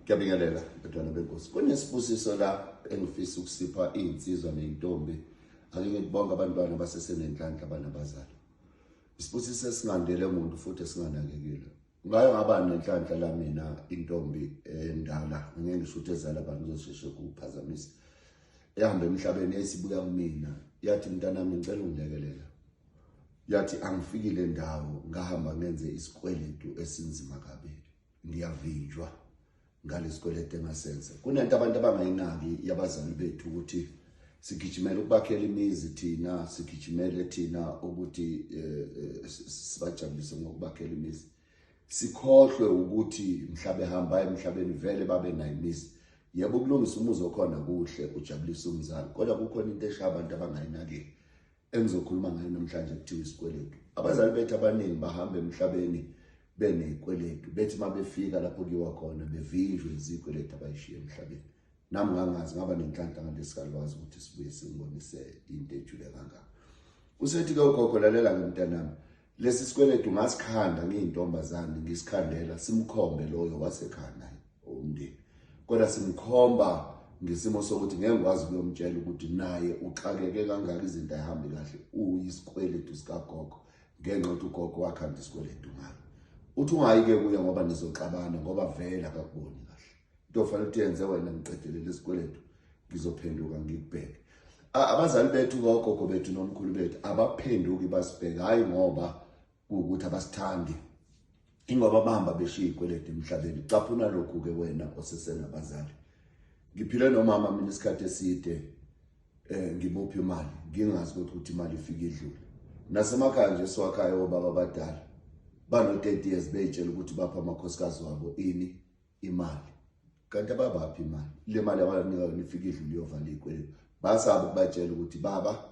Ngiyabingelela bantwana benkosi. Kunesibusiso la engifisa ukusipha iy'nsizwa ney'ntombi. Ake ngithi bonke abantwana basesenenhlanhla banabazali. Isibusiso esingandele muntu futhi esinganakekile. Ngaye ngaba nenhlanhla la mina intombi endala, ngeke ngisho ukuthi ezala abantu kuzosheshe kuphazamisa. Ehamba emhlabeni yayisibuya kumina yathi mntanami ngicela ungilekelela. Yathi angifikile ndawo ngahamba ngenze isikweletu esinzima kabi. Ngiyavinjwa ngalesikweletu engasenza. Kunento abantu abangayinaki yabazali bethu ukuthi sigijimela ukubakhela imizi thina, sigijimele thina ukuthi sibajabulise ngokubakhela imizi. Sikhohlwe ukuthi mhla behamba emhlabeni vele babe nayo imizi. Yebo, ukulungisa umuzi okhona kuhle, ujabulisa umzali, kodwa kukhona into eshaya abantu abangayinakile engizokhuluma ngayo namhlanje kuthiwa isikweletu. Abazali bethu abaningi bahamba emhlabeni benezikweletu, bethi uma befika lapho kuyiwa khona bevinjwe izikweletu abayishiye emhlabeni. Nami ngangazi, ngaba nenhlanhla ngalesikalwazi ukuthi sibuye singibonise into ejule kangaka. Usethi-ke ugogo, lalela-ke mntanami, lesi sikweletu ngasikhanda ngiyintombazane, ngisikhandela simkhombe loyo wasekhaya naye umndeni, kodwa simkhomba ngesimo sokuthi ngeke ngikwazi ukuyomtshela ukuthi naye uxakeke kangaka, izinto ayihambi kahle, uyisikweletu sikagogo ngenxa yokuthi ugogo wakhanda isikweletu ngayo. Uthi ungayi-ke kuye ngoba nizoxabana, ngoba vele akakuboni kahle. Into ofanele ukuthi yenze wena, ngiqedelele isikweletu, ngizophenduka ngikubheke. Abazali bethu, ogogo bethu nomkhulu bethu abaphenduki basibheke, hhayi ngoba kuwukuthi abasithandi, ingoba bahamba beshiya izikweletu emhlabeni. Caphuna lokhu-ke wena osesenabazali. Ngiphile nomama mina isikhathi eside, ngimuphi imali ngingazi ukuthi imali ifike idlule. Nasemakhaya nje siwakhaya obaba abadala bano-30 years bey'tshela ukuthi bapha amakhosikazi wabo ini imali, kanti ababaphi imali. Le mali abanika yona ifike idlule iyovala iy'kweletu. Basaba ukubatshela ukuthi baba,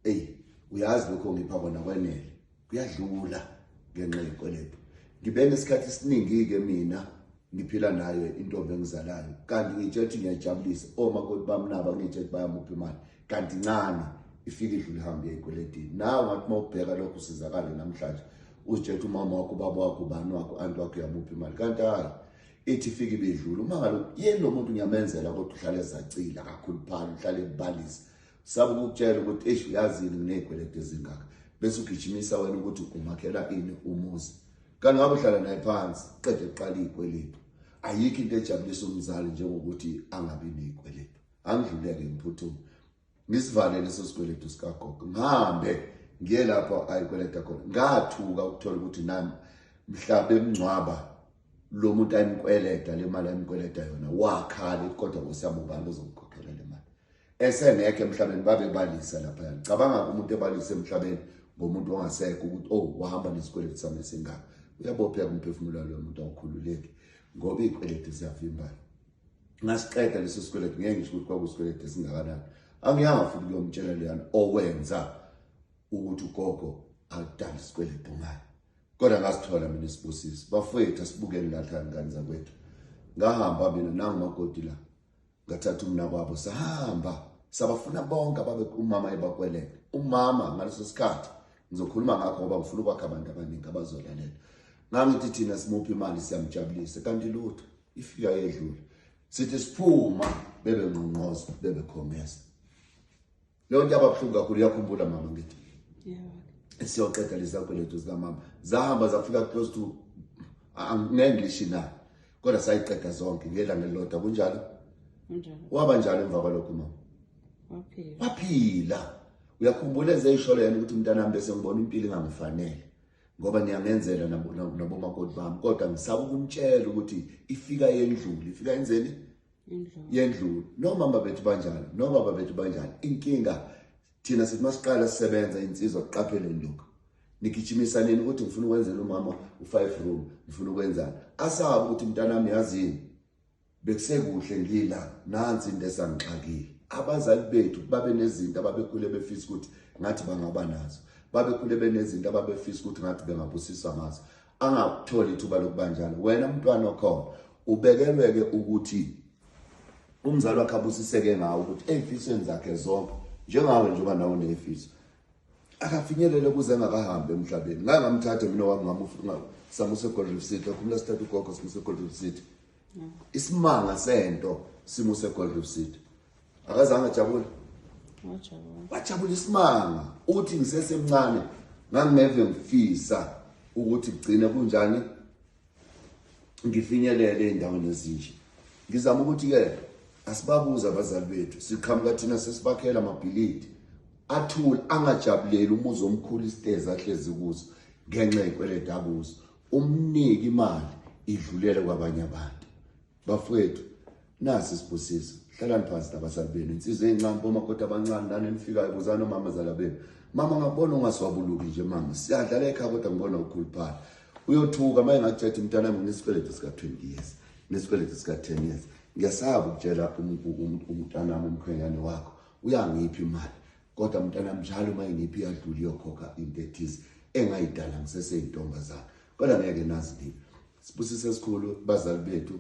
eyi uyazi lokho ngipha kona kwenele, kuyadlula ngenxa yey'kweletu. Ngibe nesikhathi esiningi-ke mina ngiphila nayo intombi engizalayo, kanti ngiyitshela ukuthi ngiyayijabulisa, omakoti bami nabo ngiyitshela ukuthi bayamupha imali, kanti incane ifike idlule ihambe ey'kweletini. Nawe ngathi uma ubheka lokho usizakale namhlanje, uzitshela ukuthi umama wakho, ubaba wakho, ubani wakho, anti wakho uyamupha imali, kanti hhayi, ithi ifike ibidlula. Uma ngalokhu yini lo muntu ngiyamenzela, kodwa uhlale ezacile, akakhuluphali, uhlale ebalisa, sabe ukukutshela ukuthi eish uyazini nginey'kweletu ezingaka, bese ugijimisa wena ukuthi umakhela ini umuzi, kanti ngabe uhlala naye phansi qede kuqala iy'kweletu. Ayikho into ejabulisa umzali njengokuthi angabi ney'kweletu. Angidluleke ngiphuthume ngisivale leso sikweletu sikagogo, ngihambe ngiye lapho ayikweleta khona. Ngathuka ukuthola ukuthi nami mhla bemngcwaba lo muntu ayimkweleta le mali ayimkweleta yona, wakhala kodwa nkosi yami ubani ozomkhokhela le mali esengekho emhlabeni. Babebalisa laphaya. Cabanga umuntu ebalisa emhlabeni ngomuntu ongasekho ukuthi oh wahamba nesikweletu sami esingaka. Uyabopheka umphefumulo waloyo muntu, awukhululeki ngoba iy'kweletu ziyavimbana. Ngasiqeda leso sikweletu, ngeke ngisho ukuthi kwakusikweletu esingakanani. Angiyanga futhi kuyomtshela leyana owenza ukuthi ugogo adale isikweletu ngayo, kodwa ngasithola mina isibusiso. Bafowethu, asibukeni kahle ngane zakwethu. Ngahamba mina nangumakoti la, ngathatha umnakwabo, sahamba sabafuna bonke ababe umama ebakweleta. Umama ngaleso sikhathi, ngizokhuluma ngakho ngoba ngifuna ukwakha abantu abaningi abazolalela, ngangithi thina simuphi imali siyamjabulisa, kanti lutho, ifika yedlula. Sithi siphuma bebe ngqongqoza, bebe khongeza. Leyo nto yababuhlungu kakhulu. Uyakhumbula mama ngithi siyoqeda lezakweletu zikamama, zahamba zafika close to, angeke ngisho na, kodwa sayiqeda zonke ngelanga elilodwa. Kunjalo? Waba njalo emva kwalokho mama? Waphila. Uyakhumbula ezeyisholo yena ukuthi mntanami bese ngibona impilo ingangifanele ngoba niyangenzela nabomakoti bami, kodwa ngisaba ukunitshela ukuthi ifika yendlule, ifika yenzeni yendlule. Nomama bethu banjalo, nobaba bethu banjalo. Inkinga thina sithi masiqala sisebenza insizwa, kuqapheleni lokhu, nigijimisaneni ukuthi ngifuna ukwenzela umama u-5 room, ngifuna ukwenzani. Asabe ukuthi mntanami yazini bekusekuhle ngila, nansi into esangixakile. Abazali bethu babe nezinto ababekhule befisa ukuthi ngathi bangaba nazo, babekhule benezinto ababefisa ukuthi ngathi bengabusiswa ngazo, angakutholi ithuba lokuba njalo. Wena mntwana okhona ubekelwe-ke ukuthi umzali wakhe abusiseke ngawo, ukuthi ey'fisweni zakhe zonke njengawe, njengoba nawe uney'fiso, akafinyelele kuze engakahambi emhlabeni. Ngake ngamthatha mina wami, samusa eGold Reef City. Akhumula sithatha ugogo simuse eGold Reef City. Isimanga sento simo seGold Reef City. Akazange ajabule. Wajabula. Wajabula isimanga. Uthi ngisesemncane ngangingeve ngifisa ukuthi kugcine kunjani ngifinyelele endaweni ezinje. Ngizama ukuthi ke asibabuze abazali bethu, siqhamuka thina sesibakhela amabhilidi athule angajabuleli umuzi omkhulu isitezi ahlezi kuso ngenxa yekweleta akuso. Umnike imali idlulele kwabanye abantu. Bafowethu, nasi isibusiso. Hlalani phansi nabazali benu, insizwa ezincane, bomakoti abancane, nani nifikayo buzani omama zala benu. Mama ngakubona ungaswabuluki nje mama, siyadlala ekhaya kodwa ngibona ukhuluphala. Uyothuka uma engakutshela umntanami nginesikweletu sika 20 years, nginesikweletu sika 10 years. Ngiyasaba ukutshela umntanami umkhwenyane wakho uyangipha imali, kodwa mntanami njalo uma engipha iyadlula iyokhokha into ethize engayidala ngiseseyintombazana, kodwa ngeke nazi nini. Sibusiso esikhulu bazali bethu